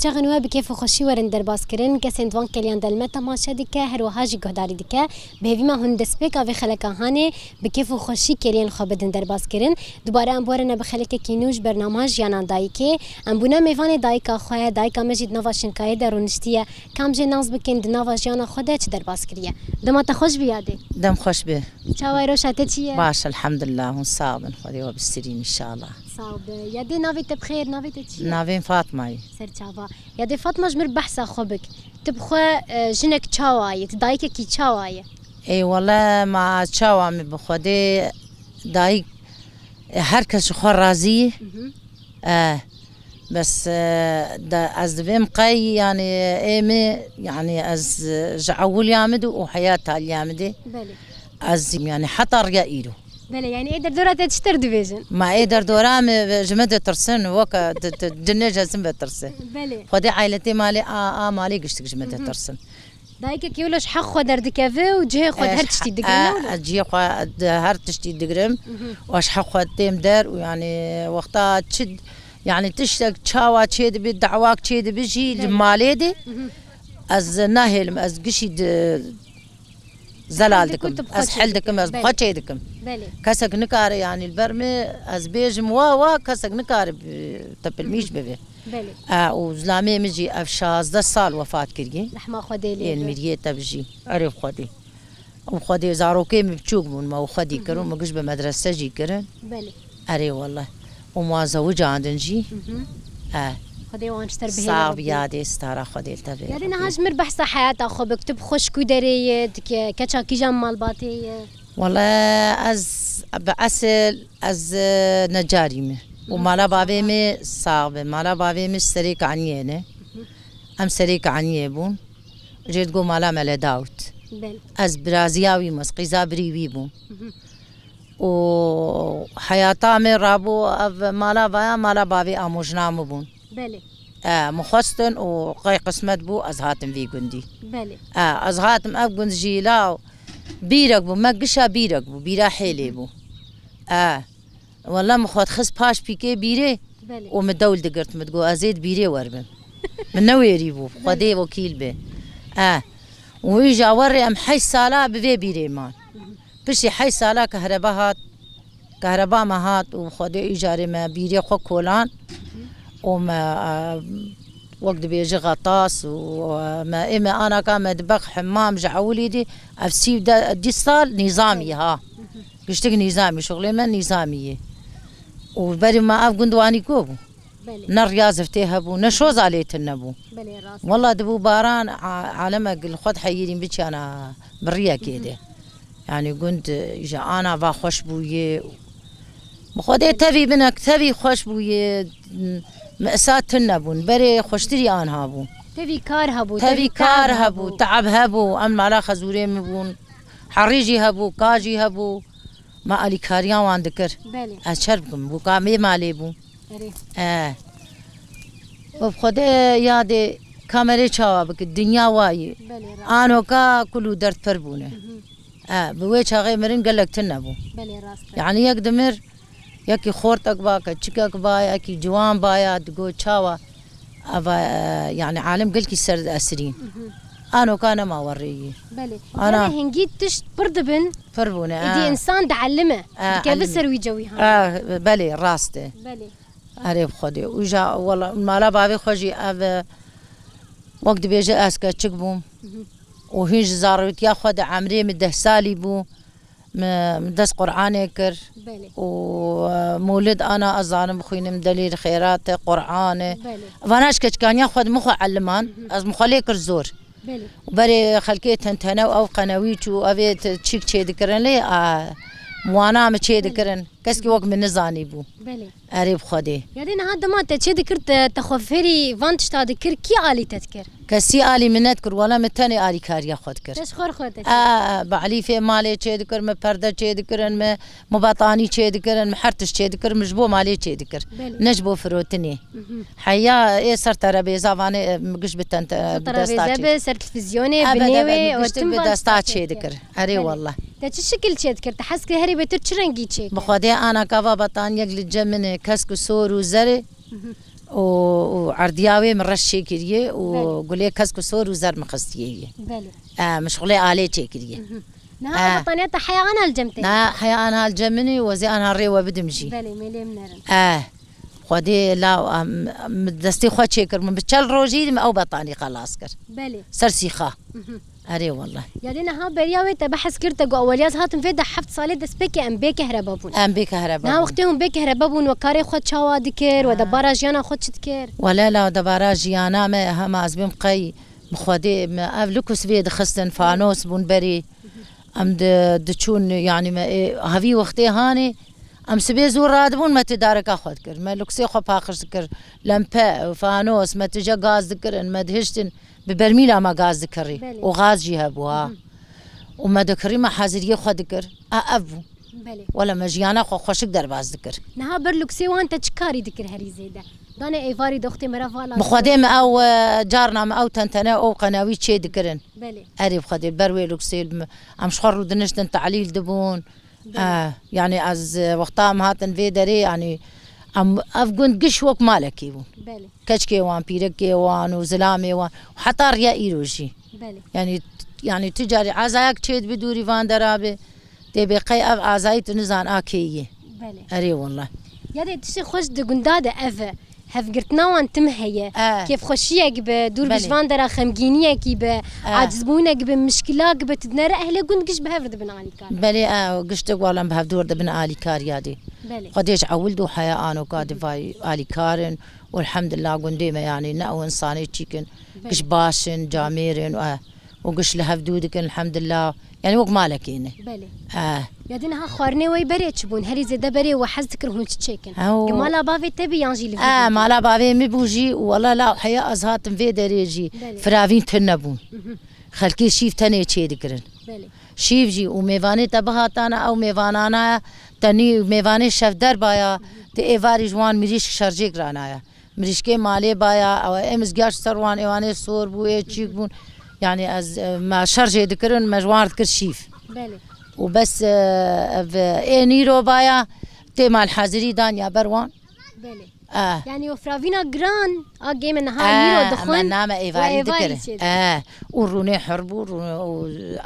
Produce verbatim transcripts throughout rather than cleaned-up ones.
Çaxên we bi kêf û xweşî werin derbas kirin. Kesên di van kêliyan de li me temaşe dike, her wiha jî guhdarî dike. Bi hêvî me hûn destpêka vê xeleka hanê bi kêf û xweşî kêliyên xwe bidin derbas kirin. Dubare em werine bi xelekekî nû ji bernama Jiyana Dayikê. Em bûne mêvanê dayika xwe, dayika me jî di nava şinkayê de rûniştiye. Kam jê nas bikin, di nava jiyana xwe de çi derbas kiriye? Dema te xweş bi yadê. Dem xweş bi. Çawa ye, roşa te çi ye? Baş, elhamdulillah, hûn sax bin. Xwedê we bi sirîn, înşallah. Sax bi. Yadê, navê te bi xêr, navê te çi ye? Navê min Fatma ye. Serçava. Yadê Fatma, ji mir behsa xwe bik. Tu bi xwe, e, jinek çawa yî? Tu dayikekî çawa yî? Ê wele, ma çawa min bi Xwedê dayik, e, her kes ji xwe razî ye. Mhm. E, bes, e, da, ez dibêm qey, yanî, ê min, yanî, ez, e, ji ewiliya min de û heya taliya min de. Belê. Ez, yanî, heta riya îro. Belê, yanî ê derdora te çi ter dibêjin? Ma ê derdora min ji min ditirsin, weke di, di, dinê ji ez bitirsin. Belê. Xwedê ailetê malê a, a malê giştik ji min Mhm. ditirsin. Dayikekî wilo ji heq xwe derdikeve û cihê xwe di her tiştî digrin, ne wilo? Ez cihê xwe di her tiştî digirim Mhm. û ez ji heq xwe têm der û, yanî, wexta çi, yanî, tiştek çawa çêdibi, dawak çêdibi jî li Belê. malê de Mhm. ez nahêlim, ez gişî di, zelal Hil dikim, dikim, tu bi xwe ez çê hil dikim, dikim. ez bi Belê. xwe çê dikim. Belê. Kesek nikare, yanî, li ber min ez bêjim wa wa, kesek nikare bi, tepilmîş Mhm. bibe. Belê. E, û zilamê min jî ev şazdeh sal wefat kiriye. Rehma Xwedê lê Ên be. miriyê te bijî. Erê Xwedê. Û Xwedê zarokê min biçûk bûn, me û Xwedî Hı hı. kirin, me giş bi medrese jî kirin. Belê. Erê wele. Û me zewicandin jî. Hı hı. E. Xwedê wan ji te re bihêle Sax Xwedê. bi yadê stara Xwedê li te bê. Yadê niha ji mir behsa heyata xwe bik, tu bi xwe ji ku derê yî, tu ke-, keça kîjan malbatê yî? Wele ez bi esil ez, e, necarî me. Û Hı, mala sax bavê ol. me sax be. Mala bavê me ji Serêk Aniyê ne. Hı hı. Em Serêk Aniyê bûn. Jê digo mala Mele Dawud. Belê. Ez biraziya wî me, ez qîza birî wî bûm. Mhm. Û heyata me rabû ev mala vaya, mala bavê amojna min bûn. Belê. E, min xwestin û qey qismet bû, ez hatim vî gundî. Belê. E, ez hatim ev gund jî law bîrek bû, me gişa bîrek bû, bîra hêlê bû. E, Wele min xwe dixist paş pîkê bîrê Belê. û min dewl digirt, min digot, "Ez ê di bîrê werbim." Min newêrî bû, Xwedê Belê. wekîl be. E, û îja werê em heşt sala bi vê bîrê man. Piştî heşt sala kehreba hat, kehreba me hat û Xwedê îjarê me bîrê xwe kolan û me, e, wek dibêje xetas û, e, me, ê me anaka me dibex hemam ji ewilî dî, ev sî û de, dî sal nîzamî ha. Giştik nîzamî, şuxlê me nîzamî ye. Û berî me ev gund wanî ku bû. Belê. Ne riya ziftê hebû, ne şoza lê tune bû. Belê, rast. Wela dibû baran, a-, alemek li xwe diheyirîn biçiyana biriyekê de. Hı hı. Yanî gund, e, ji ana va xweş bûye. Bi Xwedê Belê. tevî binek, tevî xweş bûye. M-, mesa tune bûn. Berê xweştirî anha bû. Tevî kar hebû, Tevî tevî kar kar hebû, hebû. teab hebû. Em mala xezûrê min bûn. Herî jî hebû, ka jî hebû. Me alîkariya wan dikir. Belê. Ez çer bikim, bû ka mê malê bû. Erê. E. Bi Xwedê yadê kamerê çawa bikir, dinya wayî. Belê, rast. Anoka kul û derd pir bûne. Hı hı. E, bi wê çaxê mirin gelek tune bû. Belê, rast e. Yanî yek dimir, yekî xortek ba, keçikek ba, yekî ciwan ba ya, digo çawa. Eva, e, yanî alim gelkî ser esirîn. Mhm. Anoka nema werê yî. Belê. Ana. Yanî hingî tişt pir dibin. Pir bûne, Êdî ha. însan dielime. Ha, Dikeve elime. ser wî cewî ha. Ha, belê, rast e. Belê. Erê bi Xwedê. Û ja, wela, mala bavê xwe jî ev, e, wek dibêje ez keçik bûm. Mhm. Û hîn ji zaroktiya xwe de emrê min deh salî bû. Me, me dest Qur'anê kir. Belê. Û, e, mûlid ana ez zanim bixwînim, delîl xêrat e, Qur'an e. Belê. Vana ji keçikaniya xwe di min xwe eliman, Mhm. ez min xwe lê kir zor. Belê. Û berê xelkê tentene û ew qenewî çû, ev ê t-, çîk çê dikirin lê, a, wana min çê Belê. dikirin. Keskî wek min nizanî bû. Belê. Erê bi Xwedê. Yadê niha dema te çê dikir, te, te xwe fêrî van tişta dikir, kî alî te dikir? Kesî alî min nedikir, wela min tenê alîkariya xwe dikir. Te ji xwe re xwe te A, çê. a, bi elîfê malê çê dikir, min perde çê dikirin, min, min betanî çê dikirin, min her tişt çê dikir, min ji bo malê çê dikir. Belê. Ne ji bo firotinê. Mhm. Heya ê ser terebêza vanê, e, min giş bi tente, Ser bi desta terebêze çê. be, ser televîzyonê, Ebed, binê ebed, wê, min û giştik tim bi van desta tişta çê çê dikir. dikir. Erê Belê. wallah. Te çi şikil çê dikir? Te hez kir herî bêtir çi rengî çê Bi kir? Xwedê ana kava betaniyek li cem min e, kesk û sor û zerê. Mhm. û, û erdiya wê min reş çêkiriye û Belê. gulê kesk û sor û zer min xistiyê yê. Belê. E, min şixulê alê çêkiriye. Mhm. Niha E. betaniya te heya ana li cem te? Na, heya ana li cem min û ez ê ana rê we bidim jî. Belê, mêlê min nerin. E, Xwedê law, em, em, destê xwe çêkir, min bi çel rojî min ew betanî xelas kir. Belê. Ser sîxa. Mhm. Erê wallah. Yadê niha beriya wê te behs kir, te got, eweliya ez hatim vê de heft salê destpêkê em bê kehreba bûn. Em bê kehreba Niha bûn. wextê hûn bê kehreba bûn, we karê xwe çawa dikir, we Ha. debara jiyana xwe çi dikir? Wele la debara jiyana me hema ez bêm qey bi Xwedê me ev lukus vê dixistin, fanos bûn berê. Em di, diçûn, yanî me, ê, hevî wextê hanê, em sibê zû radibûn, me tu dareka xwe dikir. Me luksê xwe paqij dikir. Lempe, fanos, me tije gaz dikirin, me dihiştin. Bi bermîla me gaz dikirî. Belê. Û gaz jî hebû, ha. Mhm. Û me dikirî, me haziriyê xwe dikir. A, ev bû. Belê. Wele me jiyana xwe xweşik derbas dikir. Niha ber luksê wan te çi karî dikir herî zêde? Danê êvarî doxtê mera vala Bi Xwedê me ew, e, carna me ew tentene, ew qenewî çê dikirin. Belê. Erê bi Xwedê, ber wê luksê em ji xwe rûdiniştin, tehlîl dibûn. Belê. Eh, yanî ez, e, wexta em hatin vê derê, yanî em, ev gund giş wek malekî bûn. Belê. Keçikê wan, pîrekê wan û zilamê wan, heta riya îro jî. Belê. Yanî, yanî tu carî ezayek çêdibe dûrî van dera be, tê bê qey ev ezayî tu nizan a kê yê. Belê. Erê wallah. Ya dê tiştê xweş di gunda de ev e. Hevgirtina wan tim heye. E. Kêfxweşiyek bi, dûr bi Belê. ji van dera xemgîniyekî bi, E. acizbûnek bi, mişkilak bi, tu dinere ehlê gund giş bi hev re dibin alîkar. Belê, e, giştek walan bi hevdûr dibin alîkar yadê. Belê. Xwedê ji ewil dû heya anoka di vay alîkar in û elhamdulillah gundê me yanî ne ew insanê çîk in. Belê. Giş baş in, camêr in, e. û giş li hev dû dikin, elhamdulillah. Yanî wek malekê ne. Belê. Eh. Ya dê niha xwarinê we berê çi bûn? Herî zêde berê we hez dikir hûn çi çêkin? Ew. Ki mala bavê te bî yan jî li vî Eh, gundî? Mala bavê min bû jî û wela la heya ez hatim vê derê jî Belê. firavîn tune bûn. Mhm. Xelkê şîv tenê çê dikirin. Belê. Şîv jî û mêvanê te bihatana, ew mêvanana tenî mêvanê şevderbaya, di êvarî ji wan mirîşk şerjêk ranaya. Mirîşkê malê baya, ew ê mizgiya ji ser wan êwanê sor bû, ê çîk bûn. Yanî ez, e, me şer jê dikirin, me ji wan re dikir şîv. Belê. Û bes, e, ev, ê nîro baya, tê malhazirî dan ya ber wan. Belê. Eh. Yanî o firavîna giran, a gê me niha Eh, nîro dixwin, me name êvarî û êvarî dikirin. çê dikirin. Eh. Û rûnê hir bû, rûnê, û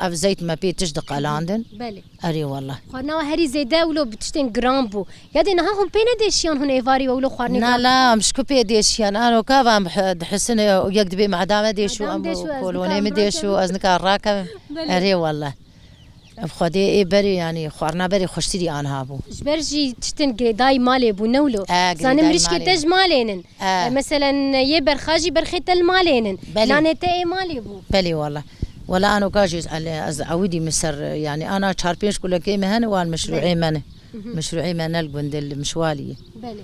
ev zeyt me pê tişt diqelandin. Belê. Erê wallah. Xwarina we herî zêde wilo bi tiştên giran bû. Ya dê niha hûn pê nedêşiyan hûn êvarî we wilo xwarinê Na, giran la, bixwin? em ji ku pê dêşiyan? Ano ka van bih-, dihisin, e, yek dibê madame dêşo, Madam em dêşo, ez kolonê nika min dêşo, rakevim. ez nika rakevim. Belê. Erê wallah. Ev Xwedê ê berê, yanî xwarina berê xweştirî anha bû. Ji ber jî tiştên girêdayî malê bû, ne wilo? E, Zanî girêdayî mirîşkê malê. te ji malê nin. E. E, meselen, yê berxa jî berxê te li malê nin. Belê. Nanê te ê malê bû. Belê wala. Wala ano ka jî ez, ez ewidî min ser, yanî ana çar pênc kulekê me hene, wan meşrûê Belê. me ne. Mhm. Meşrûê me ne li gundê li Mişwaliyê. Belê.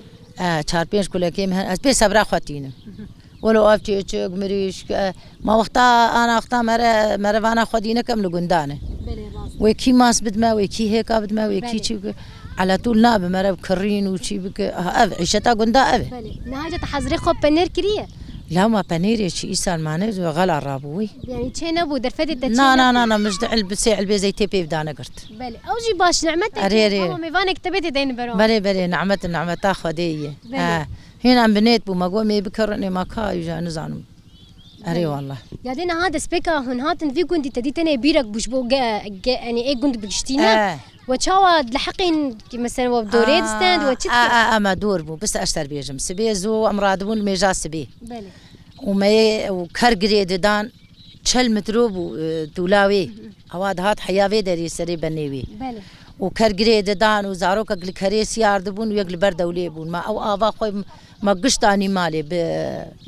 E, çar pênc kulekê me hene, ez pê sebra xwe tînim. Mhm. Welo ev çêçik, mirîşk, e, ma wexta, ana wexta mere, merevana xwedî nekem li gundan e. Belê, rast. Wê kî mas bidme, wê kî hêka bidme, wê kî Belê. çî bike. Eletûl nabe merev kirîn û çî bike. Aha, ev, îşeta gunda ev e. Belê. Niha ca te hezirê xwe penêr kiriye? La ma penêrê çi îsal mane, xela rabû wî. Yanî çê nebû, derfetê te çê Na, na, nebû? na, na, min ji di elbisê, elbê zeytê pê da negirt. Belê. Ew jî baş nimet e Erê, ki, erê. ama mêvanek te bê tê deyni ber wan. Belê, belê, nimet, nimeta Xwedê ye. Belê. Ha. Hîn em bi nêt bû, me got, "Mê bikirin, ê ma ka, îja nizanim." Erê Belê. wallah. Ya dê niha destpêka hûn hatin vî gundî te dî tenê bîrek bû ji bo ge-, ge-, yanî ê gund bi giştî ne? Eh. We çawa li heqên, ki, mesela, we dorê Eh, distend, we çi eh, dikir? eh, eh, me dor bû, biste ez te bêjim. Sibê zû em radibûn li mêja sibê. Belê. Û me yê, û ker girê didan, çel metro bû, e, tûla wê. Mhm. Ewa dihat heya vê derê serê benê wê. Belê. Û ker girê didan û zarokek li kerê siyar dibûn û yek li ber dewlê bûn. Ma ew ava xwe ma giş tanî malê bi,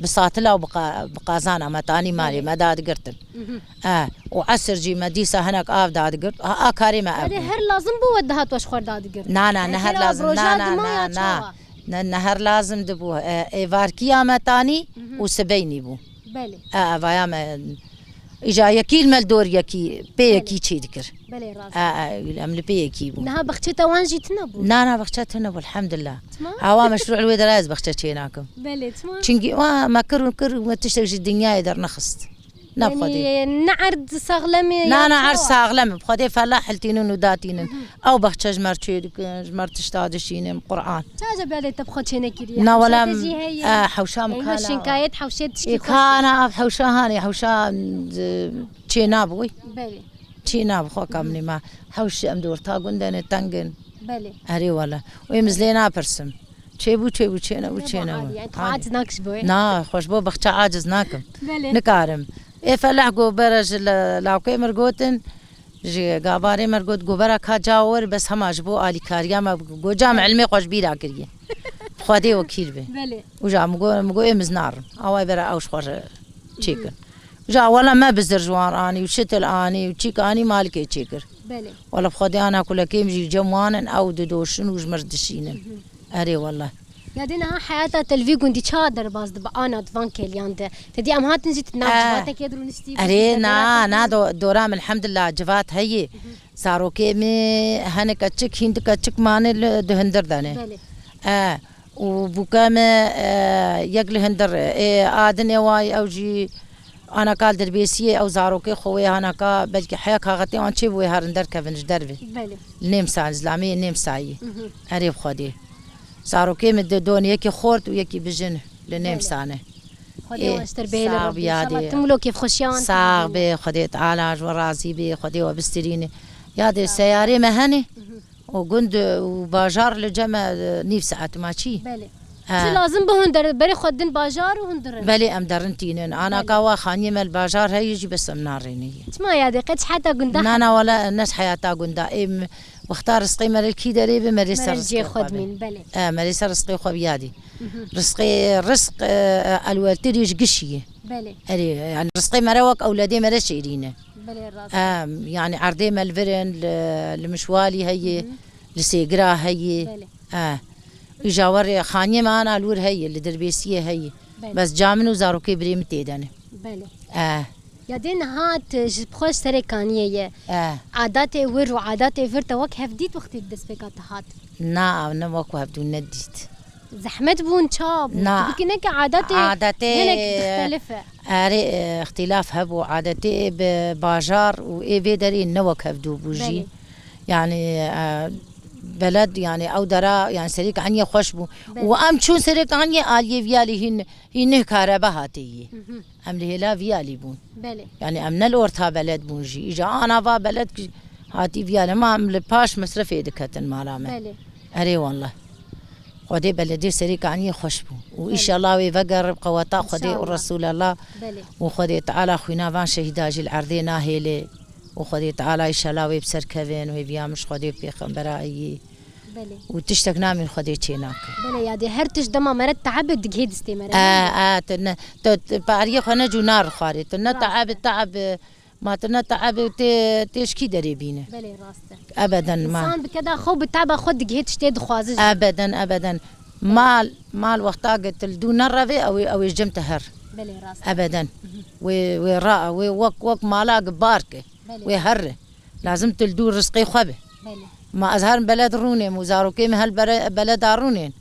bi satila û bi qa-, bi qazana me tanî malê Belê. me dadigirtin. Mhm. E, û esir jî me dîsa hinek av dadigirt. A, a karê me ev Belê bû. her lazim bû we dihat we ji xwe dadigirtin. Na, na, ne Eker her ew lazim, roja na, na, dima na, ya na. çawa? Ne, ne her lazim dibû. E, êvarkiya me tanî Mhm. û sibeynî bû. Belê. E, e, vaya me, îja yekî li me li dor yekî, pê Belê. yekî çê dikir. Belê, rast. E, e, em li pê yekî bûn. Niha bexçê te wan jî tune bû? Na, na, bexçe tune bû, elhamdulillah. Tima? Awa meşrû li wê dera ez bexçe çê nakim. Belê, tima? Çinkî wa me kir û kir û me tiştek ji dinyayê dernexist. Ne bi Xwedê. Yanî ne erd saxlem e, Na, ya na, çawa? Erd saxlem e. Bi Xwedê felah hiltînin û datînin. Ew baxçe ji me re çê dikin, ji me re tişta dişînin, Quran. Çaca belê te bi xwe çê nekiriye? Na, Hewşa wela te jî heye? E, hewşa min Yanî kana. Şinkayet hewşê tişkî Ê, xweş e. Kana ev hewşa hanê, hewşa, e, çê nabû. Belê. Çê nabû xwe kam nîma. Hewş em di orta gund de ne teng in. Belê. Erê wele. Û êm ez lê napirsim. Çêbû, çêbû, çênebû, Çêbû, çênebû. Adî, yani tu Adî. Aciz nakî ji bo, e? Na, xwe ji bo baxçe aciz nakim. Belê. Nikarim. Ê felah go bere ji le-, lawkê mir gotin, ji gavarê mir got, go bera ka ca wir, bes hema ji bo alîkariya me, go ca me ilmê xwe ji bîra kiriye. Xwedê wekîl be. Belê. Û ja min go, min go êm ez narim. Away bera ew ji xwe re çêkin. Û ja wela me bizir ji wan anî û şitil anî û çîk anî malikê çêkir. Belê. Wela bi Xwedê ana kulekê min jî cem wan in, ew didoşin û ji mir dişînin. Erê wela. Ya dê niha heyata te li vî gundî çawa derbas dibe ana di van keliyan de? Te dî em hatin jî tu nav Eh. civatekê de rûniştî bû, Erê, tu na, deverata na, xwe do-, dora min elhamdulillah civat heye. Zarokê min hene keçik, hîn di keçik mane li, di hundir de ne. Belê. Eh, û bûke min, eh, yek li hundir, ê, a dinê wa ye, ew jî ana ka li Dirbêsiyê, ew zarokê xwe wê hana ka, belkî heya kaxetê wan çêbû wê herin derkevin ji derve. Belê. Li Nêmsan, zilamê Nêmsayî. Mhm. Erê bi Xwedê. Zarokê min di don yekî xort û yekî bijin li Belê. Nêmsan e. Xwedê Ê, wan ji te re bihêle sax Rabbî. Bi, yadê. Înşallah tim wilo kêfxweşiya wan Sax bihêle. Be, Xwedê Teala ji we razî be, Xwedê we bistirîne. Yadê Sax. Seyarê me hene. Mhm. Û gund û bajar li cem e, nîv saet ma çî? Belê. Ha. Çi lazim bi hûn der-, berê xwe din bajar û hûn dirin? Belê, em derin tînin. Ana Belê. Ka wa xaniyê me li bajar heye jî bes em narêne yê. Çima ya dê? Qet heta gunda Na, na, wala ne ji heyata gunda. Êm wexta rizqê me li kî derê be, me rê ser Mere cê rizqê xwe xwe be. Dimîn, belê. E, me rê ser rizqê xwe bi yadî. Mhm. Rizqê, rizq, e, elweltirî ji gişî ye. Belê. Erê, yani rizqê me re wek ewledê me re şêrîn e. Belê, rast. Em, yani erdê me li vir in, li, li Mişwalî heye, Hı hı. li Sêgira heye. Belê. E. Îja werê xaniyê me ana li wir heye, li Dirbêsiyê heye. Belê. Bes ca min û zarokê birê min tê de ne. Belê. E. Ya dê niha tu ji xwe ji serê kaniyê ye. E. Adatê wir û adatê vir te wek hev dît wextê destpêka te hat? Na, ne wek hev dû nedît. Zehmet bûn, ça bûn? Na. Tu bikî neke adetê Adetê, hinek dixtelif e. Erê, e, îxtîlaf hebû. Adetê bi bajar û ê vê derê ne wek hevdû bû jî. Belê. Yani, e, beled, yani ew dera, yani serê kaniyê xweş bû. Belê. Û em çûn serê kaniyê aliyê viyalî hîn, hîn neh karebe hatê yî. Mhm. Em li hêla viyalî bûn. Belê. Yani em ne li orta beled bûn jî. Îja ana va beled ki hatî viyalî. Ma em li paş mesrefê diketin mala me. Belê. Erê wallah. Xwedê beledê serê kaniyê xweş bû. Û Belê. Îşallah wê vegerib qeweta Xwedê û Înşallah. Resûlellah. Belê. Û Xwedê Teala xwîna van şehîda jî li erdê nahêlê. Û Xwedê Teala îşallah wê bi ser kevin, wê viya min ji Xwedê û pêxembera eyî. Belê. Û tiştek namîn Xwedê çê nake. Belê, ya dê her tişt dema meret teebe digihê distê mere. E, e, tu ne, tu, tu pariyê xwe ne cû nar xwarê. Tu ne Rast. Teebe, teebe, Ma tu ne teeb û tê, tê ji kî derê bîne? Belê, rast e. Ebeden ma. Însan bi keda xwe, bi teba xwe digihê tiştê dixwaze jî. Ebeden, ebeden. Mal, mal wexta ke tu li dû nerevê, ew ê, ew ê ji cem te her. Belê, rast e. Ebeden. Mhm. Wê, wê ra, wê wek, wek mala ke bar ke. Belê. Wê her re. Lazim tu li dû rizqê xwe be. Belê. Ma ez herim beled rûnêm û zarokê min hel bere-, beleda rûnên.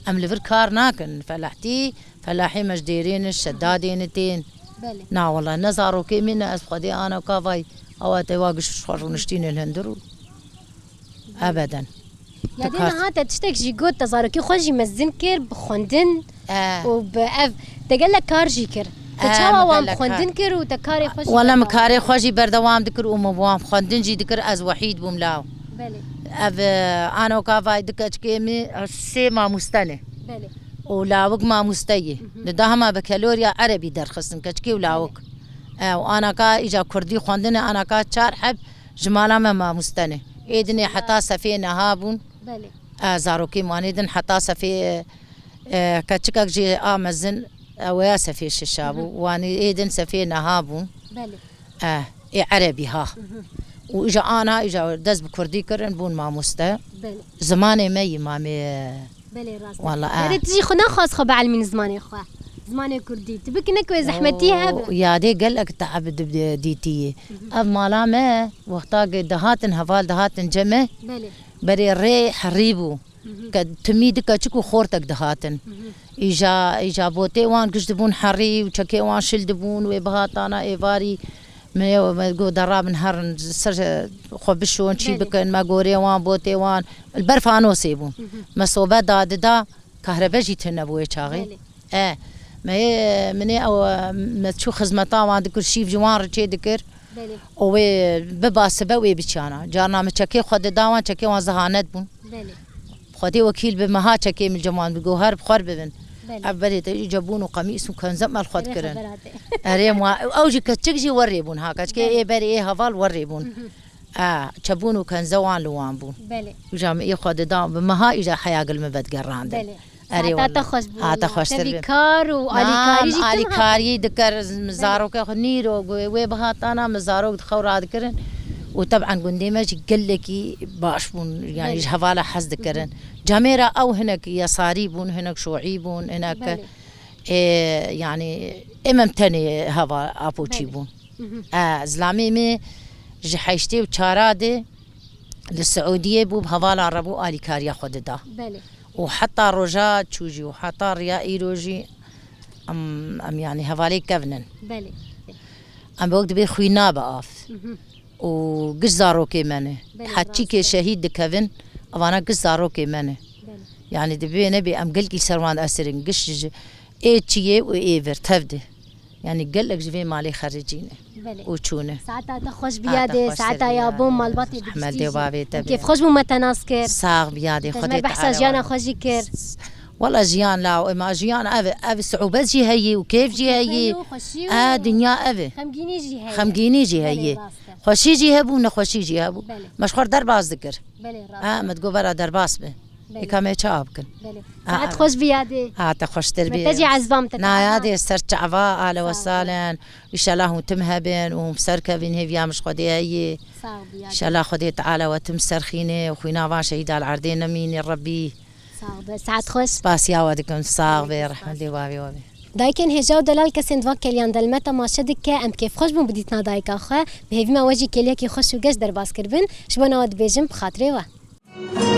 Em li vir kar nakin. Felahtî, felahê me ji dêrê ne, ji şedadê ne tên. Belê. Na wela, ne zarokê min ne ez xwedê ana ka vay, awa te wa giş xwe rûniştînin hundir û ebeden. Ya dê niha te tiştek jî got, te zarokê xwe jî mezin kir bi xwendin E. û bi ev, te gelek kar jî kir. Te E, çawa me wan bi gelek xwendin kar. Kir û te karê xwe jî Wela min berdewam karê kir? Xwe jî berdewam dikir û min bi wan xwendin jî dikir, ez wehîd bûm law. Belê. Ev, e, anoka vay du keçikê min, e, sê mamoste ne. Belê. Û lawik mamoste ye. Mhm. Li da hema bakalorya erebî derxistin, keçikê û lawik. Belê. E, û anaka îca kurdî xwendine, anaka çar heb ji mala me mamoste ne. Ê dinê heta sefê neha bûn. Belê. E, zarokê wan ê din heta sefê, e, keçikek jî a mezin, e, weya sefê şişa bû. Mhm. Wan ê din sefê neha bûn. Belê. Eh, ê erebî ha. Mhm. Û îja ana, îja dest bi kurdî kirin, bûn mamoste. Belê. Zimanê me yî mamê. Belê, rast e. Wala, eh. Yadê tu jî xwe naxwaz xwe bielmîn zimanê xwe. Zimanê kurdî. Tu bikî ne ku wê zehmetî hebe. O, yadê gelek teeb di-, dîtî yî. Mhm. Ev mala me, wexta ke dihatin, heval dihatin ceme, Belê. Berê rê herî bû. Mhm. Ke timî du keçik û xortek dihatin. Mhm. Îja, îja botê wan giş dibûn herî û çekê wan şil dibûn, wê bihatana êvarî me, me got, derabin herin ser xwe bişon, çî Belê. bikin, me gorê wan, botê wan, li ber fanosê bûn. Hı hı. Me sobe dadida, kahrebe jî tune bû wê çaxê. Belê. E, me yê, min ê ew, me çû xizmeta wan dikir, şîv ji wan re çê dikir. Belê. Û wê biba sibe wê biçiyana. Carna me çekê xwe dida wan, çekê wan zihanet bûn. Belê. Xwedê wekîl bi, meha çekê min ceman bi, go her bi xwer bibin. Belê. Ev berê te îca bûn û qemîs û kenze me li xwe Erê dikirin. xeber hate. Erê ma, ew jî keçik jî werê bûn ha, keçikê Belê. ê berê ê heval werê bûn. Mhm. A, çebûn û kenze wan li wan bû. Belê. Îca min ê xwe dida, bi meha îca heya gil min vedigerandin. Belê. Erê Saeta te wele. xweş bû Ha, te wele. xweştir Te bî. kar û Nam, alîkarî jî tim alîkarî diker, zarokê xwe nîro, gu-, wê bihatana min zarok di xew radikirin. Û teb'en gundê me jî gelekî baş bûn, yanî Belê. ji hevala hez dikirin. Hı hı. Camêra ew hinek yesarî bûn, hinek şoî bûn, hinek, Belê. e, yanî ê me tenê heva apoçî Belê. bûn. Hı hı. E, zilamê me ji heştê û çara de li Siûdiyê bû, bi hevala re bû alîkariya xwe dida. Belê. Û heta roja çû jî û heta riya îro jî em, em yanî hevalê kevin in. Belê. Em wek dibê xwîna bi av. Mhm. Û giş zarokê me ne. Belê, Heçîkê rast e. şehîd dikevin, evana giş zarokê me ne. Belê. Yanî dibê nebê em gelkî ser wan esirin, giş ji ê çiyê û ê vir tev de. Yanî gelek ji vê malê xericîne Belê. û çûne. Saeta te xweş Ha, biya te de, xweş saeta ser ya biya. bon malbatê Rehmet digiştî dê jî. bavê te Em be. kêfxweş bû me te nas kir. Sax biya de, Te ji Xwedê me behsa Teala jiyana wa- xwe jî kir. Wala jiyan la, ema jiyan ev, ev siûbet jî heye û kêf jî Kêf heye. heye û xweşî û A, dinya ev e. xemgînî jî heye. Xemgînî jî Belê, heye. rast e. Xweşî jî hebû, nexweşî jî hebû. Belê. Me ji xwe re derbas dikir. Belê, rast A, e. me digo vera derbas be. Belê. Êka me çawa bikin? Belê. A, Saet a. xweş biya de. A, te xweştir Me be. te jî ezbam te Na, ya teqema. de ser çava, ale Sağ ol. wesalen. Înşallah hûn tim hebin û hûn bi ser kevin, hêviya min ji Xwedê heye. Sağ ol, biya de. Înşallah Xwedê Teala we tim serxîne û xwîna van şehîda li erdê nemîne Rebbî. Sağ be, saet xweş. Spasiya we dikim, sax be, Spas. rehmet lê bavê we be. Dayikên hêja û delal kesên di van keliyan de li me temaşe dike, em kêfxweş bûn bi dîtina dayika xwe. Bi hêvî me we jî keliyekî xweş û geş derbas kiribin. Ji bona we dibêjim bi xatirê we.